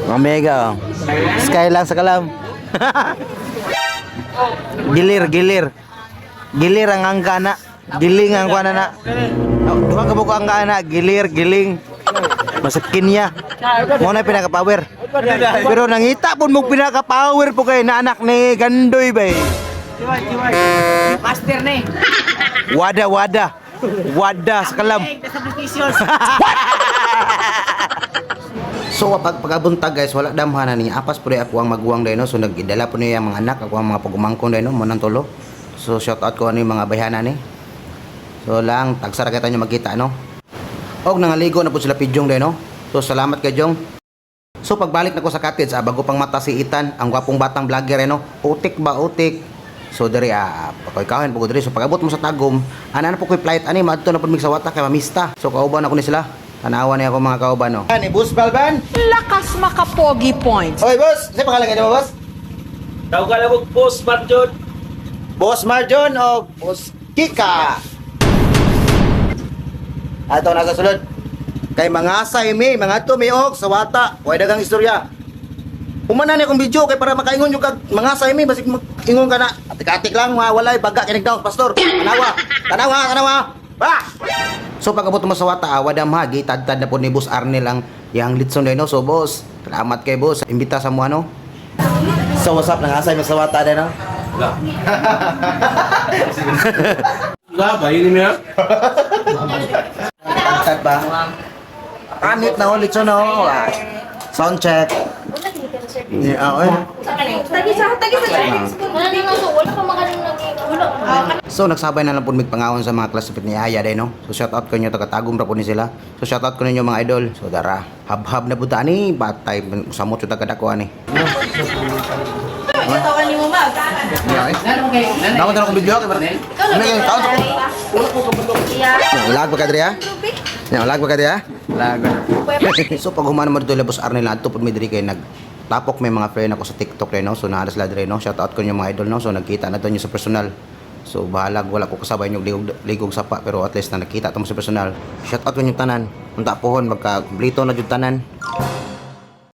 Omega. Oh. Sky lang sa kalam. Gilir, gilir. Gilir ang anggana. Giling ang kuana na. Duha ka buko anggana, gilir, giling. Masakin niya. Mo na pinaka-power. Pero nangita pun mo pinaka-power po kay na anak ni Gandoy bay. Master na eh. Wada, wada. Wada sa kalam. So pagkabuntag guys, wala damhanan ni apas pud ako ang magwang dayno. So nagidala po niya ang mga anak, ako ang mga pagumangkon dayno mo nang tulo. So shout out ko ani mga bayhana ni. So lang tagsara kita nyo magkita no. Og nangaligo na po sila pidyong dayno. So salamat kay Jong. So pagbalik na ko sa cottage, bago pang mata si Ethan, ang gwapong batang vlogger no. Utik ba utik. So diri pakoy kahen po diri. So pagabot mo sa Tagum, ana na po koy flight ani madto na pud mig sa Wata kay mamista. So kauban ako ni sila. Tanawan niya ako mga kauban no. Ani Boss Balban. Lakas makapogi point. Oy boss, sa pangalan mo boss? Tawag ka lang mo, Boss Marjon. Boss Marjon o Boss Kika? Ato na sa sulod. Kay mga saymi, mga tumiok sa Wata. Huwag dagang istorya. Umanan akong video kay para makaingon yung kag mga saymi basig ingon ka na. Atik-atik lang walay baga kinig daw pastor. Tanawa. Tanawa, tanawa. Ba! So pagabot mo sa Wata, wadam ha, gitad-tad na po ni Boss Arnel ang yang litson no. So boss, salamat kay boss. Imbita sa mo ano. So what's up, nangasay mo sa Wata din no? Wala. Wala ba? Yun mo yan? Tad ba? Anit na ulit so no. Sound check. Yeah, okay. So nagsabay na lang po magpangawan sa mga klasipit ni Aya day no. So shout out ko nyo taga-Tagum ra po ni sila. So shout out ko ninyo mga idol. So dara, hab-hab na buta ni batay samot yung taga-dako ani. Tawan ni mo mag. Dapat na akong video kay Barne. Ano yung taon ko? Lag ba kadri ha? Lag ba kadri ha? Lag. So pag humana mo dito labos Arnel adto pud mi diri kay nagtapok may mga friend ako sa TikTok rin no. So naara sila diri no. Shout out ko nyo mga idol no. So nagkita na to nyo sa personal. So bahalag wala ko kasabay nyo ligog sapa pero at least na nakita to mo sa personal. Shout out ko nyo tanan. Unta pohon magka kompleto na jud tanan.